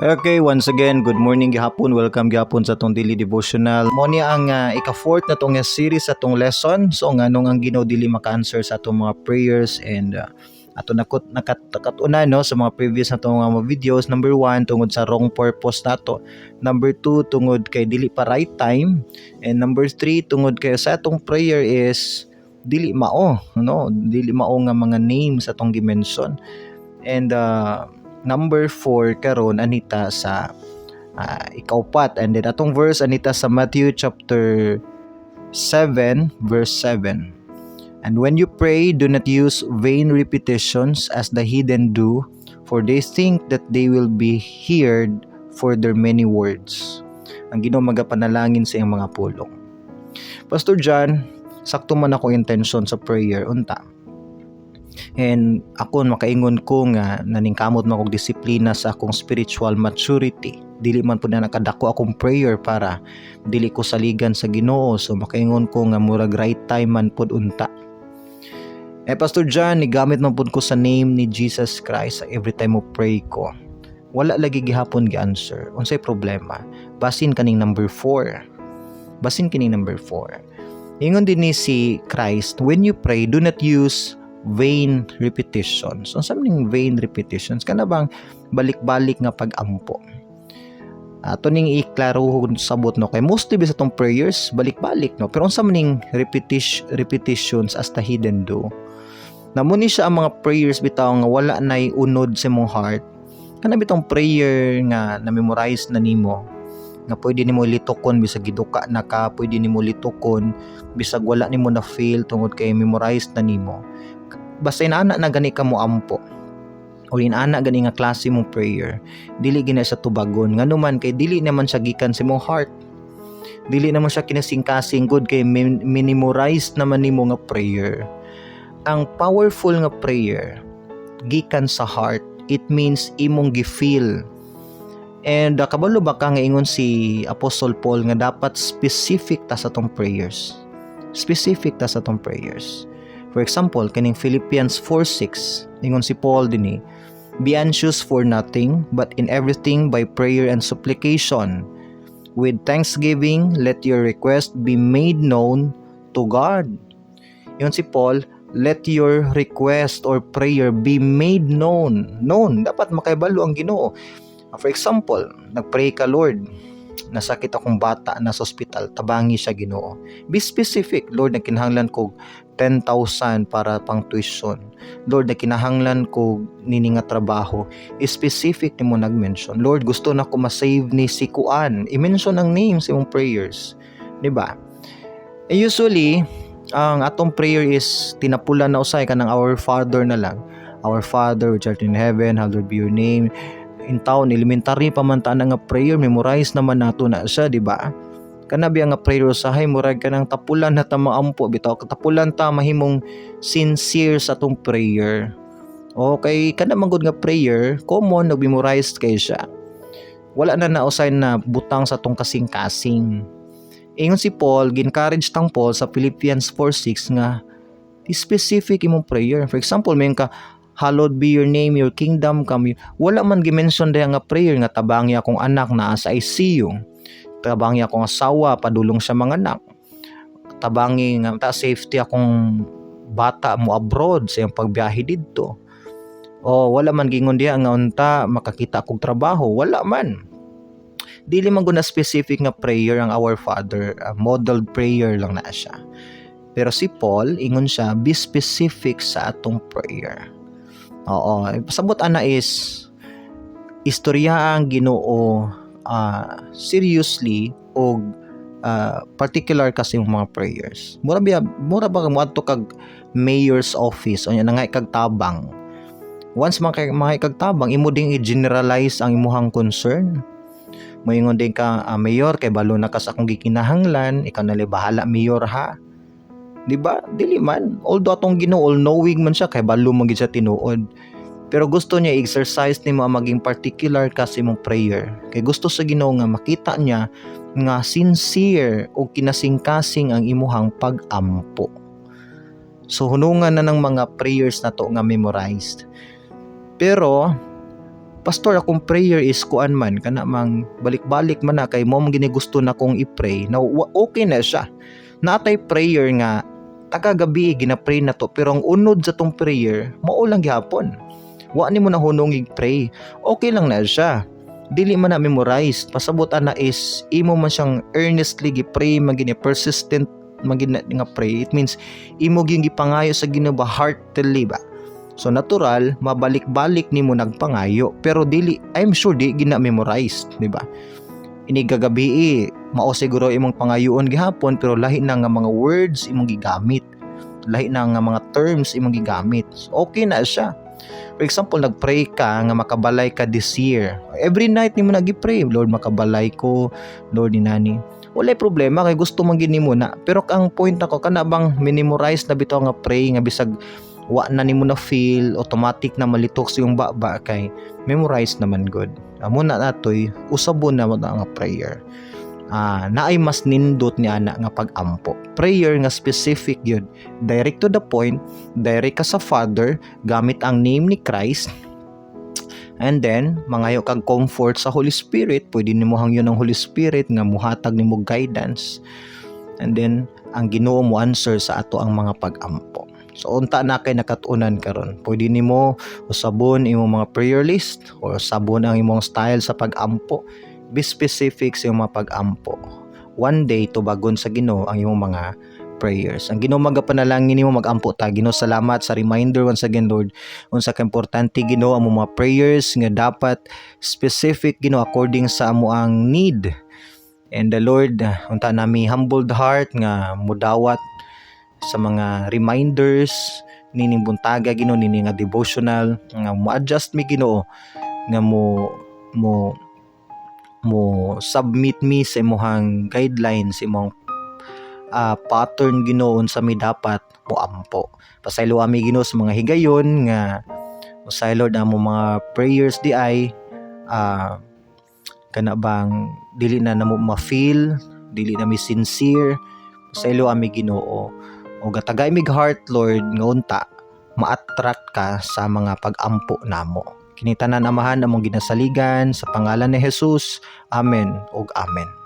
Okay, once again, good morning gihapon. Welcome gihapon sa atong daily devotional. Mo ni ang ika-fourth na tong series sa atong lesson. So nganong ang Ginoo dili maka-answer sa atong mga prayers and ato nakot nakatuna, no, sa mga previous na tong mga videos. Number one, tungod sa wrong purpose nato. Number two, tungod kay dili pa right time. And number three, tungod kay sa atong prayer is dili mao, no, dili mao nga mga names atong gi-mention. And number 4 karon anita sa ikaupat, and then atong verse anita sa Matthew chapter 7 verse 7. "And when you pray, do not use vain repetitions as the heathen do, for they think that they will be heard for their many words." Ang Ginoo magapanalangin sa iyang mga pulong. Pastor John, sakto man ako intention sa prayer unta. And ako makaingon ko nga naningkamot man kog disiplina sa akong spiritual maturity. Dili man pud na nakadako akong prayer para dili ko saligan sa Ginoo. So makaingon ko nga murag right time man pud unta. Eh, Pastor John, nigamit man pud ko sa name ni Jesus Christ sa every time mo pray ko. Wala lagi gihapon gi-answer. Unsay problema? Basin kaning number 4. Basin kining number 4. Ingon din ni si Christ, "When you pray, do not use vain repetitions." Unsa man vain repetitions? Kana bang balik-balik nga pag-ampo? Ato ning iklaro sabot, no, kay mostly bisa tong prayers balik-balik, no, pero unsa man ning repetitions as the heathen do? Namo ni siya ang mga prayers bitaw nga wala nay unod sa imong heart, kana bitong prayer nga na-memorize na nimo nga pwede nimo litokon bisag giduka na ka, pwede nimo litokon bisag wala nimo na feel tungod kay memorize na nimo. Basta inaana na gani ka mo ampo o inana gani nga klase mong prayer, dili gina siya tubagon. Ngano man kay dili naman siya gikan sa imong heart, dili naman siya kinasingkasing good kay minimorize naman nimo nga prayer. Ang powerful nga prayer gikan sa heart. It means imong gi-feel. And kabalo ba ka nga ingon si Apostle Paul nga dapat specific ta sa tong prayers? Specific ta sa tong prayers. For example, kining Philippians 4:6, ingon si Paul dinhi, "Be anxious for nothing, but in everything by prayer and supplication with thanksgiving let your request be made known to God." Ingon si Paul, let your request or prayer be made known. Known, dapat makaibalo ang Ginoo. For example, nagpray ka, "Lord, nasakit akong bata na sa ospital, tabangi siya, Ginoo." Be specific. "Lord, nagkinahanglan ko 10,000 para pang tuition. Lord, nagkinahanglan ko nini nga trabaho." Specific nimo nag-mention. "Lord, gusto na ko ma-save ni si Kuan." I-mention ang name sa imong prayers. Di ba? Eh, usually, ang atong prayer is tinapulan na usay kanang Our Father na lang. "Our Father which art in heaven, hallowed be your name." In town, elementary pa man ta na nga prayer, memorize naman nato na siya, di ba? Kana biya nga prayer usahay murag kanang tapulan na ta maampo bitaw, tapulan ta mahimong sincere sa atong prayer. Okay, kana man gud nga prayer, common, nag-memorize kay siya. Wala na nausay na butang sa atong kasing-kasing. Ingon si Paul, gi-encourage tang Paul sa Philippians 4:6 nga specific imong prayer. For example, may ka, "Hallowed be your name, your kingdom come." Wala man gi-mention diha nga prayer nga tabangi akong anak naa sa ICU. Tabangi akong asawa, padulong siya mga anak. Tabangi nga ta safety akong bata mo abroad sa iyang pagbiyahe didto. O wala man gingon diha nga unta makakita akong trabaho, wala man. Dili man gud na specific nga prayer ang Our Father, model prayer lang na siya. Pero si Paul, ingon siya, be specific sa atong prayer. Oo, pasabot ana is istorya ang Ginoo seriously og particular kasi yung mga prayers. Mura biya, mura ba moadto kag mayor's office o nga kag tabang. Once mga kag tabang, imo ding i-generalize ang imuhang concern. Moingon din ka, "Mayor, kay balo na ka sa akong gikinahanglan, ikaw na bahala, mayor, ha." Di ba? Dili man. Although atong Ginoo all knowing man siya, kay balo man gid sa tinuod. Pero gusto niya i-exercise nimo ang maging particular ka sa imong prayer. Kay gusto sa Ginoo nga makita niya nga sincere o kinasingkasing ang imuhang pag-ampo. So hunungan na ng mga prayers na to nga memorized. Pero Pastor, akong prayer is kuan man, kana mang balik-balik man na kay mao man gusto na kong i-pray. Now, okay na siya. Naa tay prayer nga taga gabi gina-pray na to, pero ang unod sa tong prayer mao lang gihapon. Wa nimo na hunong i-pray. Okay lang na siya. Dili man na memorize. Pasabot ana is imo man siyang earnestly gi-pray man gini, persistent man gini nga pray. It means imo gyud gipangayo sa Ginoo ba, heartily ba. So natural, mabalik-balik nimo nagpangayo, pero dili, I'm sure di gina memorize, di ba? Inig gagabi mao siguro imong pangayoon gihapon, pero lahi na nga mga words imong gigamit. Lahi na nga mga terms imong gigamit. So, okay na siya. For example, nagpray ka nga makabalay ka this year. Every night nimo nagi-pray, "Lord, makabalay ko, Lord, ni nani." Walay problema kay gusto man gini mo na. Pero ang point nako, kana bang memorize na bitaw nga pray nga bisag wa na nimo na feel, automatic na malitok sa iyong baba kay memorize naman good. Amo na natoy usabon na mo na nga prayer. Naay mas nindot ni ana nga pag-ampo. Prayer nga specific yun. Direct to the point, direct ka sa Father gamit ang name ni Christ. And then, mangayo kag comfort sa Holy Spirit, pwede nimo hangyon ang Holy Spirit nga muhatag nimo guidance. And then, ang Ginoo mo answer sa ato ang mga pag-ampo. So unta na kay nakatunan karon. Pwede nimo usabon imong mga prayer list or sabon ang imong style sa pag-ampo. Be specific sa imong mga pag-ampo. One day tubagon sa Ginoo ang imong mga prayers. Ang Ginoo magapanalangin nimo, mag-ampo ta. Ginoo, salamat sa reminder once again, Lord. Unsa ka importante, Ginoo, ang mga prayers nga dapat specific, Ginoo, according sa amo ang need. And the Lord, unta nami humbled heart nga mudawat sa mga reminders nining buntaga, Ginoo, nini nga devotional, nga mo-adjust mi, Ginoo, nga mo submit mi sa imong guidelines, imong pattern, Ginoo, unsa mi dapat moampo. Pasaylo ami, Ginoo, sa mga higayon nga usay, Lord, amo mga prayers di ay kana bang dili na namo ma-feel, dili na mi sincere. Pasaylo ami, Ginoo, o gatagay mig heart, Lord, nga unta ma-attract ka sa mga pag-ampo namo. Kini tanan, Amahan, among ginasaligan sa pangalan ni Jesus. Amen ug amen.